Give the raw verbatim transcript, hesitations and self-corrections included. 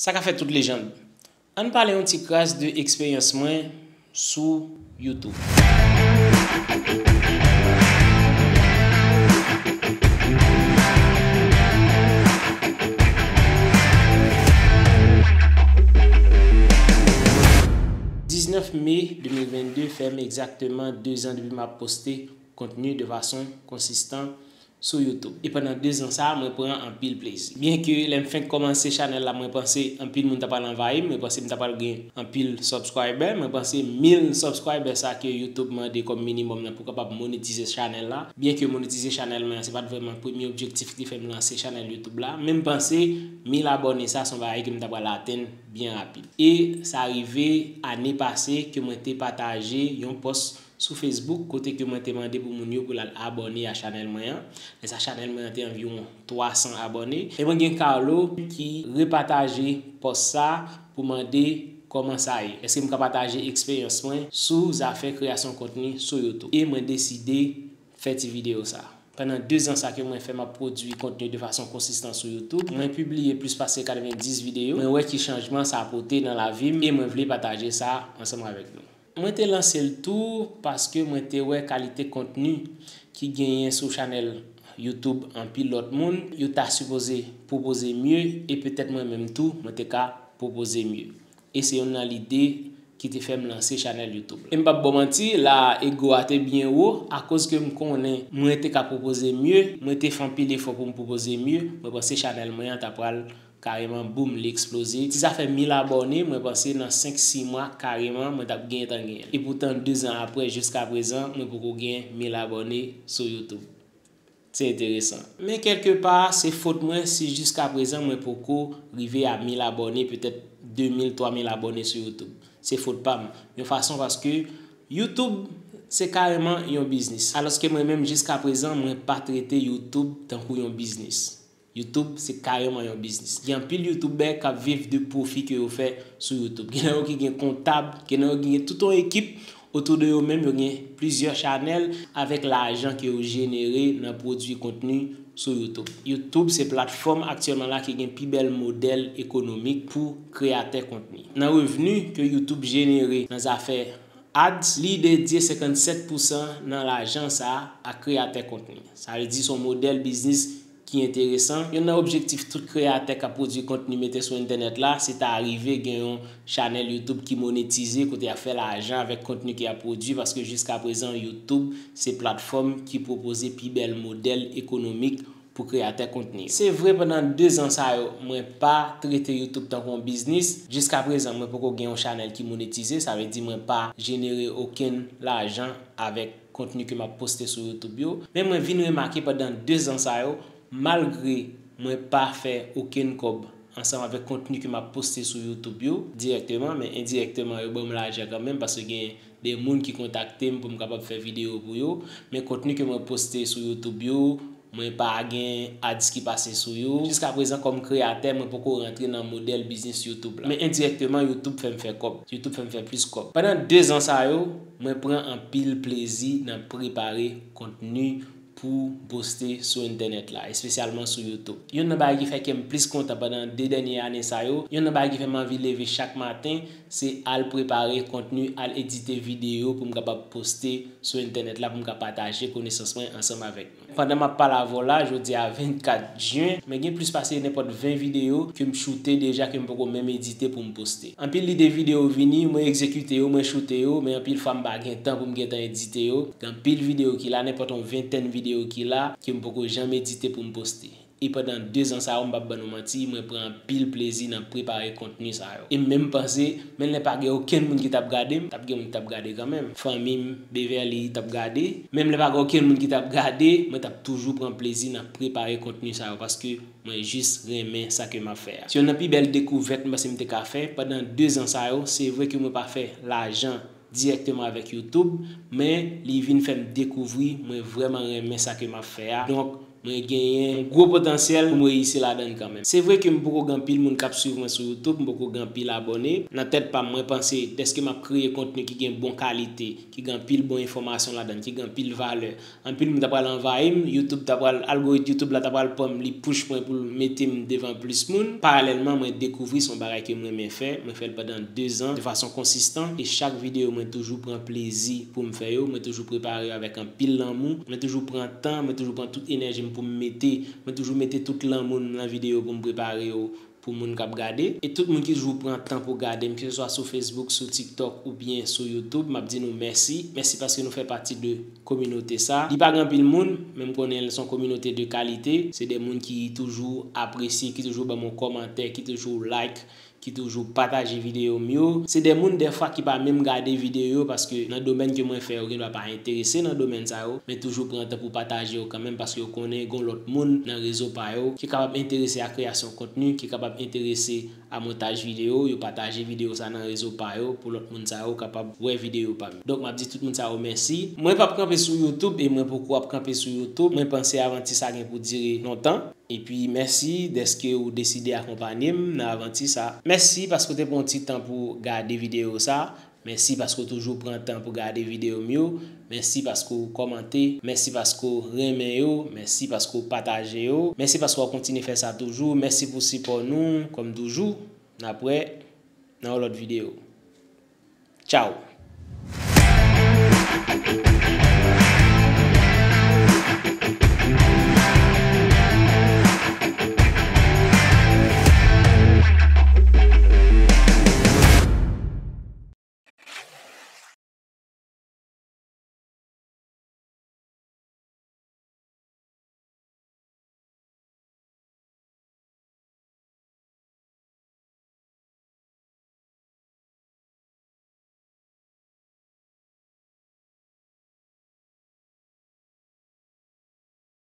Sa ka fèt tout lejann. Ann pale yon ti kras de eksperyans mwen sou YouTube. Diznèf me de mil vennde fè m egzakteman de zan depi m ap poste kontni de fason konsistan sou YouTube. E pandan de zan sa a, mwen pran anpil plezi. Byenke lè m fenk kòmanse chanèl la, mwen panse anpil moun ta pral anvayi m, mwen panse m ta pral gen anpil subscriber, mwen panse mil subscriber sa ke YouTube mande kòm minimòm nan pou kapab monetize chanèl la. Byenke monetize chanèl mwen an, se pa t vrèman premye objektif ki te fè m lanse chanèl YouTube la, men m panse mil abòne sa se yon bagay ke m ta pral atenn byen rapid. E sa rive ane pase ke mwen te pataje yon pòs sou Facebook kote ke mwen te mande pou moun yo pou l al abòne a chanèl mwen an. Lè sa chanèl mwen an te anviwon twa san abòne. E mwen gen Carlo ki repataje pòs sa pou mande kòman sa ye. Èske m ka pataje eksperyans mwen sou zafè kreyasyon kontni sou YouTube? E mwen deside fè ti videyo sa. Pandan de zan sa ke mwen fè m ap pwodui kontni de fason konsistan sou YouTube, mwen pibliye plis pase katrevendis videyo. Mwen wè ki chanjman sa pote nan lavi m e mwen vle pataje sa ansanm avèk nou. Mwen te lanse l tou paske mwen te wè kalite kontni ki genyen sou chanèl YouTube anpil lòt moun, yo ta sipoze pwopoze mye e petèt mwen menm tou mwen te ka pwopoze mye. E se youn nan lide ki te fè m lanse chanèl YouTube la. E m p ap ba w manti, la ego a te byen wo, akoz ke m konnen mwen te ka pwopoze mye, mwen te fè anpil efò pou m pwopoze mye, mwen panse chanèl mwen an ta pral kareman, boum, li eksploze. Ti zafè mil abòne, mwen panse nan senk sis mwa, kareman, mwen t ap gentan genyen l. Epoutan, de zan apre, jiskaprezan, mwen poko gen mil abòne sou YouTube. Se enteresan. Men kèlkepa, se fot mwen si jiskaprezan mwen poko rive a mil abòne, petèt de mil, twa mil abòne sou YouTube. Se fot pa m. Yon fason paske YouTube, se kareman yon biznis. Alòske mwen menm, jiskaprezan, mwen pa trete YouTube tankou yon biznis. YouTube, se kareman yon biznis. Gen anpil youtubè k ap viv de pwofi ke yo fè sou YouTube. Gen nan yo ki gen kontab, gen nan yo ki gen tout yon ekip otou de yo menm, yo gen plizyè chanèl avèk lajan ke yo jenere nan pwodui kontni sou YouTube. YouTube se platfòm aktyèlman la ki gen pi bèl modèl ekonomik pou kreyatè kontni. Nan revni ke YouTube jenere nan zafè ads, li dedye senkannsèt pousan nan lajan sa a a kreyatè kontni. Sa vle di se yon modèl biznis ki enteresan. Youn nan objektif tout kreyatè k ap pwodui kontni mete sou entènèt la, se ta rive gen yon chanèl YouTube ki monetize, kote y ap fè lajan avèk kontni ke y ap pwodui, paske jiskaprezan, YouTube se platfòm ki pwopoze pi bèl modèl ekonomik pou kreyatè kontni. Se vre, pandan de zan sa yo, mwen pa trete YouTube tankou yon biznis. Jiskaprezan, mwen poko gen yon chanèl ki monetize, sa vle di mwen pa jenere okenn lajan avèk kontni ke m ap poste sou YouTube yo. Men mwen vin remake pandan de zan sa yo, malgre mwen pa fè okenn kòb ansanm avèk kontni ke m ap poste sou YouTube yo dirèkteman, men endirèkteman, yo ban m lajan kanmenm, paske gen de moun ki kontakte m pou m kapab fè videyo pou yo. Men kontni ke mwen poste sou YouTube yo, mwen pa gen ads ki pase sou yo. Jiskaprezan, kòm kreyatè, mwen poko rantre nan modèl biznis YouTube la. Men endirèkteman, YouTube fè m fè kòb. YouTube fè m fè plis kòb. Pandan de zan sa yo, mwen pran anpil plezi nan prepare kontni pou m poste sou entènèt la, espesyalman sou YouTube. Youn nan bagay ki fè kè m plis kontan pandan de dènye ane sa yo, youn nan bagay ki fè m anvi leve chak maten, se al prepare kontni, al edite videyo pou m kapab poste sou entènèt la, pou m ka pataje konesans mwen ansanm avèk nou. Pandan m ap pale avè w la, jodi a vennkat jen, mwen gen plis pase nenpòt ven videyo ke m choute deja, ke m poko menm edite pou m poste. Anpil lide videyo vini, mwen egzekite yo, mwen choute yo, men anpil fwa m pa gen tan pou m gentan edite yo. Gen anpil videyo ki la, nenpòt yon ventèn videyo ki la, ke m poko janm edite pou m poste. E pandan de zan sa yo, m p ap ban nou manti, mwen pran anpil plezi nan prepare kontni sa yo. E m menm panse, menm lè pa gen okenn moun ki t ap gade m, t ap gen moun ki t ap gade kanmenm. Fanmi m, Beverly, t ap gade. Menm lè pa gen okenn moun ki t ap gade, mwen t ap toujou pran plezi nan prepare kontni sa yo, paske mwen jis renmen sa ke m ap fè a. Se youn nan pi bèl dekouvèt m panse m te ka fè pandan de zan sa yo. Se vre ke mwen pa fè lajan dirèkteman avèk YouTube, men li vin fè m dekouvri mwen vrèman renmen sa ke m ap fè a. Donk, Mwen genyen yon gwo potansyèl pou m reyisi ladan l kanmenm. Se vre ke m poko gen anpil moun k ap swiv mwen sou YouTube, m poko gen anpil abòne. Nan tèt pa m, mwen panse dèske m ap kreye kontni ki gen bon kalite, ki gen anpil bon enfòmasyon ladan l, ki gen anpil valè, anpil moun ta pral anvayi m, YouTube ta pral, algoritm YouTube la ta pral pran m, li push mwen pou l mete m devan plis moun. Paralèlman, mwen dekouvri se yon bagay ke m renmen fè. Mwen fè l pandan dezan de fason konsistan. E chak videyo, mwen toujou pran plezi pou m fè yo. Mwen toujou prepare yo avèk anpil lanmou. Mwen toujou pran tan, mwen toujou pran tout enèji m pou m mete. Mwen toujou mete tout lanmou m nan videyo pou m prepare yo pou moun k ap gade. E tout moun ki toujou pran tan pou gade m, keseswa sou Facebook, sou TikTok oubyen sou YouTube, m ap di nou mèsi. Mèsi paske nou fè pati de kominote sa. Li pa gen anpil moun, men m konnen l se yon kominote de kalite. Se de moun ki toujou apresye, ki toujou ban m yon kòmantè, ki toujou like, ki toujou pataje videyo m yo. Se de moun dèfwa ki pa menm gade videyo yo paske nan domèn ke mwen fè yo gendwa pa enterese nan domèn sa yo, men toujou pran tan pou pataje yo kanmenm paske yo konnen gon lòt moun nan rezo pa yo ki kapab enterese a kreyasyon kontni, ki kapab enterese a montaj videyo, yo pataje videyo sa nan rezo pa yo pou lòt moun sa yo kapab wè videyo pa m yo. Donk, m ap di tout moun sa yo mèsi. Mwen p ap kanpe sou YouTube e mwen poko ap kanpe sou YouTube. Mwen panse avanti sa gen pou dire lontan. Epi mèsi dèske ou deside akonpanye m nan avanti sa. Mèsi paske w te pran yon ti tan pou gade videyo sa. Mèsi paske w toujou pran tan pou gade videyo m yo. Mèsi paske w kòmante. Mèsi paske w renmen yo. Mèsi paske w pataje yo. Mèsi paske w ap kontinye fè sa toujou. Mèsi pou sipò nou, kòm toujou. N ap wè nan yon lòt videyo. Tchaw!